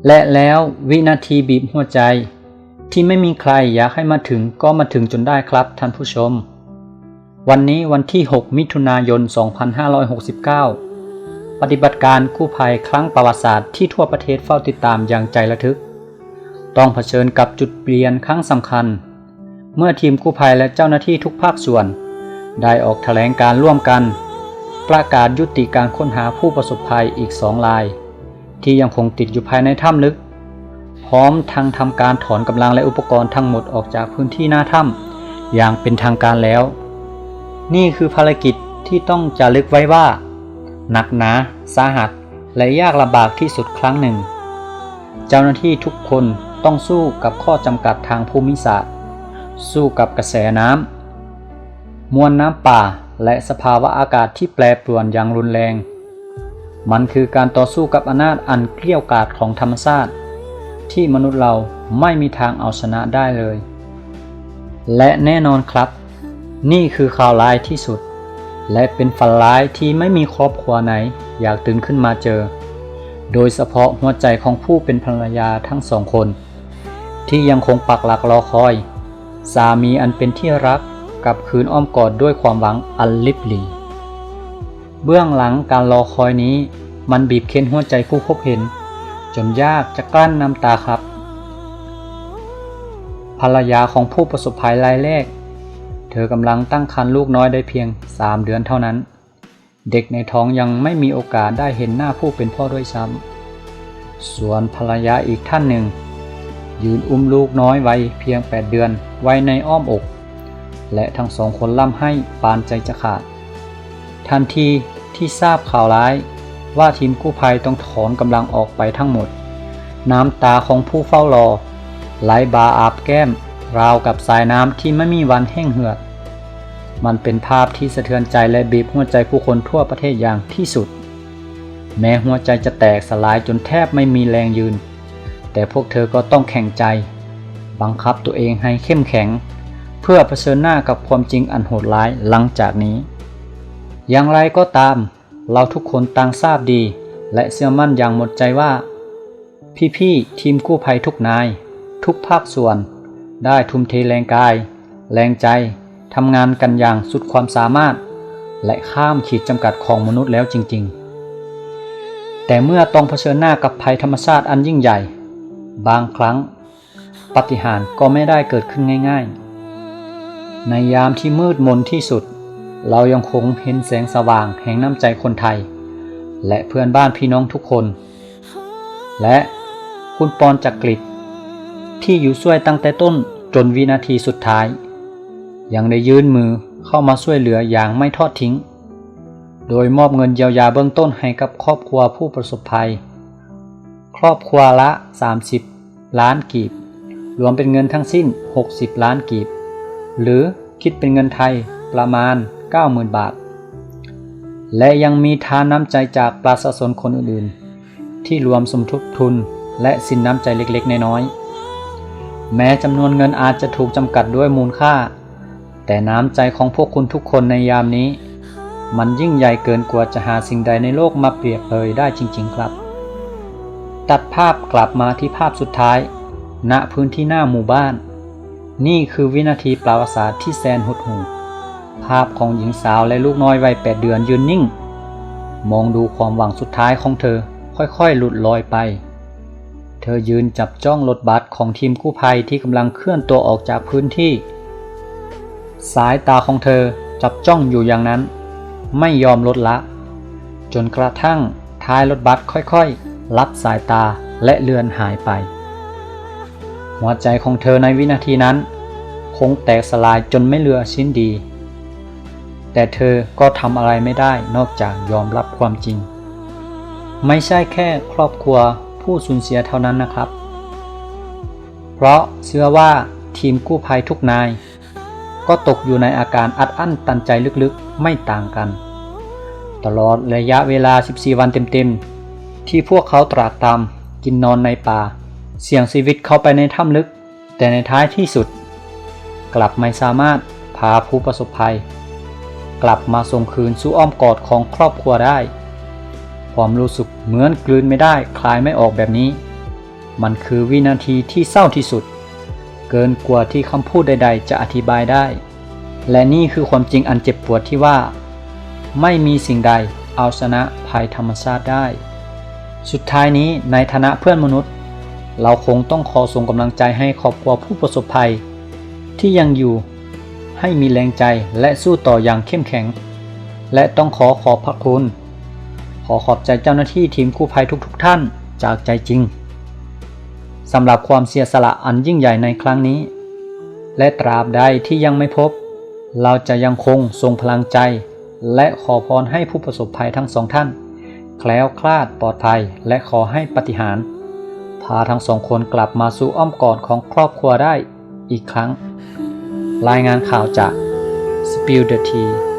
ແລະແລ້ວ ວິນາທີບີບຫົວໃຈ ທີ່ໄມ່ມີໃຄຢາກໃຫ້ມາເຖິງ ກໍມາເຖິງຈົນໄດ້ຄັບທ່ານຜູ້ຊົມ. ວັນນີ້ວັນທີຫົກ ມິຖຸນາຍົນ ສອງພັນຫ້າຮ້ອຍຫົກສິບເກົ້າ ປະຕິບັດການກູ້ໄພຄັ້ງປະຫວັດສາດ ທີ່ທົ່ວປະເທດເຝົ້າຕິດຕາມຢ່າງໃຈລະທຶກ ຕ້ອງຜະເຊີນກັບຈຸດປ່ຽນຄັ້ງສຳຄັນ ເມື່ອທີມກູ້ໄພ ແລະເຈົ້າໜ້າທີ່ທຸກພາກສ່ວນ ໄດ້ອອກຖະແຫຼງການຮ່ວມກັນ ປະກາດຍຸຕິການຄົ້ນຫາຜູ້ປະສົບໄພອີກສອງລາຍ ທີ່ຍັງຄົງຕິດຢູ່ພາຍໃນຖ້ຳເລິກ, ພ້ອມທັງທຳການຖອນກຳລັງ ແລະອຸປະກອນທັງໝົດອອກຈາກພື້ນທີ່ໜ້າຖ້ຳຢ່າງເປັນທາງການແລ້ວ. ນີ້ຄືພາລະກິດທີ່ຕ້ອງຈາລຶກໄວ້ວ່າ ໜັກໜາ, ສາຫັດ ແລະຍາກລຳບາກທີ່ສຸດຄັ້ງໜຶ່ງ. ເຈົ້າໜ້າທີ່ທຸກຄົນຕ້ອງສູ້ກັບຂໍ້ຈຳກັດທາງພູມິສາດ, ສູ້ກັບກະແສນ້ຳ, ມວນນ້ຳປາ ແລະສະພາວະອາກາດທີ່ແປປວນຢ່າງຮຸນແຮງ. ມັນຄືການຕໍ່ສູ້ກັບອຳນາດອັນກ້ຽວກາດຂອງທຳມະຊາດ ທີ່ມະນຸດເຮົາໄມ່ມີທາງເອົາຊະນະໄດ້ເລີຍ. ແລະແນ່ນອນຄັບ, ນີ້ຄືຂ່າວຮ້າຍທີ່ສຸດ ແລະເປັນຝັນຮ້າຍທີ່ໄມ່ມີຄອບຄົວໃນຢາກຕື່ນຂຶ້ນມາເຈີ, ໂດຍສະເພາະຫົວໃຈຂອງຜູ້ເປັນພັນລະຍາທັງສອງຄົນ ທີ່ຍັງຄົງປັກຫຼັກລໍຄອຍສາມີອັນເປັນທີ່ຮັກກັບຄືນອ້ອມກອດດ້ວຍຄວາມຫວັງອັນລິບຫຼີ. ເບື້ອງຫຼັງການລໍຄອຍນີ້ ມັນບີບເຄັນຫົວໃຈຜູ້ພົບເຫັນຈົນຢາກຈະກລັ້ນນ້ຳຕາຄັບ. ພັນລະຍາຂອງຜູ້ປະສົບໄພລາຍແລກ ເທີກຳລັງຕັ້ງຄັນລູກນ້ອຍໄດ້ພຽງສາມເດືອນເທົ່ານັ້ນ. ເດັກໃນທ້ອງຍັງໄມ່ມີໂອກາດໄດ້ເຫັນໜ້າຜູ້ເປັນພໍ່ດ້ວຍຊ້ຳ. ສ່ວນພັນລະຍາອີກທ່ານໜຶ່ງ ຢືນອຸ້ມລູກນ້ອຍໄວພຽງແປດເດືອນໄວ້ໃນອ້ອມອົກ ແລະທັງສອງຄົນລ່ຳໄຫ້ປານໃຈຈະຂາດ. ທັນທີທີ່ຊາບຂ່າວຮ້າຍວ່າທີມກູ້ໄພຕ້ອງຖອນກຳລັງອອກໄປທັງໝົດ, ນ້ຳຕາຂອງຜູ້ເຝົ້າລໍໄຫຼບ່າອາບແກ້ມ ລາວກັບສາຍນ້ຳທີ່ໄມ່ມີວັນແຫ້ງເຫືອດ. ມັນເປັນພາບທີ່ສະເທືອນໃຈ ແລະບີບຫົວໃຈຜູ້ຄົນທົ່ວປະເທດຢ່າງທີ່ສຸດ. ແມ້ຫົວໃຈຈະແຕກສະຫຼາຍຈົນແທບໄມ່ມີແຮງຢືນ, ແຕ່ພວກເທີກໍຕ້ອງແຂງໃຈ, ບັງຄັບຕົວເອງໃຫ້ເຂັ້ມແຂງ ເພື່ອປະເຊີນໜ້າກັບຄວາມຈິງອັນໂຫດຮ້າຍຫຼັງຈາກນີ້. ຢ່າງໃດກໍຕາມ, ເຮົາທຸກຄົນຕ່າງຊາບດີ ແລະເຊື່ອໝັ້ນຢ່າງໝົດໃຈວ່າ ພີ່ໆ ທີມກູ້ໄພທຸກນາຍ, ທຸກພາກສ່ວນ ໄດ້ທຸ່ມເທແຮງກາຍ, ແຮງໃຈ, ທຳງານກັນຢ່າງສຸດຄວາມສາມາດ ແລະ ຂ້າມຂີດຈຳກັດຂອງມະນຸດແລ້ວຈິງໆ. ແຕ່ເມື່ອຕ້ອງຜະເຊີນໜ້າກັບໄພທຳມະຊາດອັນຍິ່ງໃຫຍ່, ບາງຄັ້ງ ປາຕິຫານກໍໄມ່ໄດ້ເກີດຂຶ້ນງ່າຍໆ. ໃນຍາມທີ່ມືດມົນທີ່ສຸດ, ເຮົາຍັງຄົງເຫັນແສງສະຫວ່າງແຫ່ງນ້ຳໃຈຄົນໄທ ແລະ ເພື່ອນບ້ານພີ່ນ້ອງທຸກຄົນ ແລະ ຄຸນປອນຈັກກຣິດ ທີ່ຢູ່ຊ່ວຍຕັ້ງແຕ່ຕົ້ນຈົນວິນາທີສຸດທ້າຍ ຍັງໄດ້ຍື່ນມືເຂົ້າມາຊ່ວຍເຫຼືອຢ່າງໄມ່ທອດຖິ້ງ, ໂດຍມອບເງິນຢຽວຢາເບື້ອງຕົ້ນໃຫ້ກັບຄອບຄົວຜູ້ປະສົບໄພ ຄອບຄົວລະສາມສິບລ້ານກີບ, ລວມເປັນເງິນທັງສິ້ນຫົກສິບລ້ານກີບ ຫຼື ຄິດເປັນເງິນໄທປະມານເກົ້າໝື່ນບາດ ແລະ ຍັງມີທານນ້ຳໃຈຈາກປະຊາຊົນຄົນອື່ນໆ ທີ່ລວມສົມທົບທຶນ ແລະ ສິນນ້ຳໃຈເລັກໆນ້ອຍໆ. ແມ້ຈຳນວນເງິນອາດຈະຖືກຈຳກັດດ້ວຍມູນຄ່າ, ແຕ່ນ້ຳໃຈຂອງພວກຄຸນທຸກຄົນໃນຍາມນີ້ ມັນຍິ່ງໃຫຍ່ເກີນກວ່າຈະຫາສິ່ງໃດໃນໂລກມາປຽບເຜີຍໄດ້ຈິງໆ ຄັບ. ຕັດພາບກັບມາທີ່ພາບສຸດທ້າຍ ນະພື້ນທີ່ໜ້າໝູ່ບ້ານ. ນີ້ຄືວິນາທີປະຫວັດສາດທີ່ແສນຫົດຫູ່. ພາບຂອງຍິງສາວ ແລະ ລູກນ້ອຍໄວແປດເດືອນຢືນນິ່ງ ມອງດູຄວາມຫວັງສຸດທ້າຍຂອງເທີ ຄ່ອຍໆຫຼຸດລອຍໄປ. ເທີຢືນຈັບຈ້ອງລົດບັສຂອງທີມກູ້ໄພທີ່ກຳລັງເຄື່ອນຕົວອອກຈາກພື້ນທີ່. ສາຍຕາຂອງເທີຈັບຈ້ອງຢູ່ຢ່າງນັ້ນ ໄມ່ຍອມລົດລະ, ຈົນກະທັ້ງທ້າຍລົດບັສຄ່ອຍໆລັບສາຍຕາ ແລະ ເລືອນຫາຍໄປ. ຫົວໃຈຂອງເທີໃນວິນາທີນັ້ນຄົງແຕກສະຫຼາຍຈົນໄມ່ເຫຼືອຊິ້ນດີ. ແຕ່ເທີກໍທຳອະໄລໄມ່ໄດ້ນອກຈາກຍອມຮັບຄວາມຈິງ. ໄມ່ໃຊ່ແຄ່ຄອບຄົວຜູ້ສູນເສຍເທົ່ານັ້ນນະຄັບ, ເພາະເຊື່ອວ່າທີມກູ້ໄພທຸກນາຍກໍຕົກຢູ່ໃນອາການອັດອັ້ນຕັນໃຈເລິກໆໄມ່ຕ່າງກັນ. ຕະຫຼອດໄລຍະເວລາສິບສີ່ວັນເຕັມໆ ທີ່ພວກເຂົາຕາກຕຳກິນນອນໃນປ່າ, ສ່ຽງຊີວິດເຂົ້າໄປໃນຖ້ຳເລິກ, ແຕ່ໃນທ້າຍທີ່ສຸດ ກັບໄມ່ສາມາດພາຜູ້ປະສົບໄພກັບມາສົ່ງຄືນສູ່ອ້ອມກອດຂອງຄອບຄົວໄດ້. ຄວາມຮູ້ສຶກເໝືອນກືນໄມ່ໄດ້ຄາຍໄມ່ອອກແບບນີ້ ມັນຄືວິນາທີທີ່ເສົ້າທີ່ສຸດ ເກີນກວ່າທີ່ຄຳພູດໃດໆຈະອະທິບາຍໄດ້ ແລະ ນີ້ຄືຄວາມຈິງອັນເຈັບປວດທີ່ວ່າ ໄມ່ມີສິ່ງໃດເອົາຊະນະໄພທຳມະຊາດໄດ້. ສຸດທ້າຍນີ້, ໃນຖານະເພື່ອນມະນຸດ, ເຮົາຄົງຕ້ອງຂໍສົ່ງກຳລັງໃຈໃຫ້ຄອບຄົວຜູ້ປະສົບໄພທີ່ຍັງຢູ່ ໃຫ້ມີແຮງໃຈ ແລະ ສູ້ຕໍ່ຢ່າງເຂັ້ມແຂງ ແລະ ຕ້ອງຂໍຂອບພະຄຸນ, ຂໍຂອບໃຈເຈົ້າໜ້າທີ່ທີມກູ້ໄພທຸກໆທ່ານຈາກໃຈຈິງ ສຳລັບຄວາມເສຍສະຫຼະອັນຍິ່ງໃຫຍ່ໃນຄັ້ງນີ້ ແລະ ຕາບໃດທີ່ຍັງໄມ່ພົບ, ເຮົາຈະຍັງຄົງສົ່ງພະລັງໃຈ ແລະ ຂໍພອນໃຫ້ຜູ້ປະສົບໄພທັງສອງທ່ານແຄล้วຄລາດປອດໄພ ແລະ ຂໍໃຫ້ປາຕິຫານພາທັງສອງຄົນກັບມາສູ່ອ້ອມກອດຂອງຄອບຄົວໄດ້ອີກຄັ້ງ. ລາຍງານຂ່າວຈາກ Spill the Tea.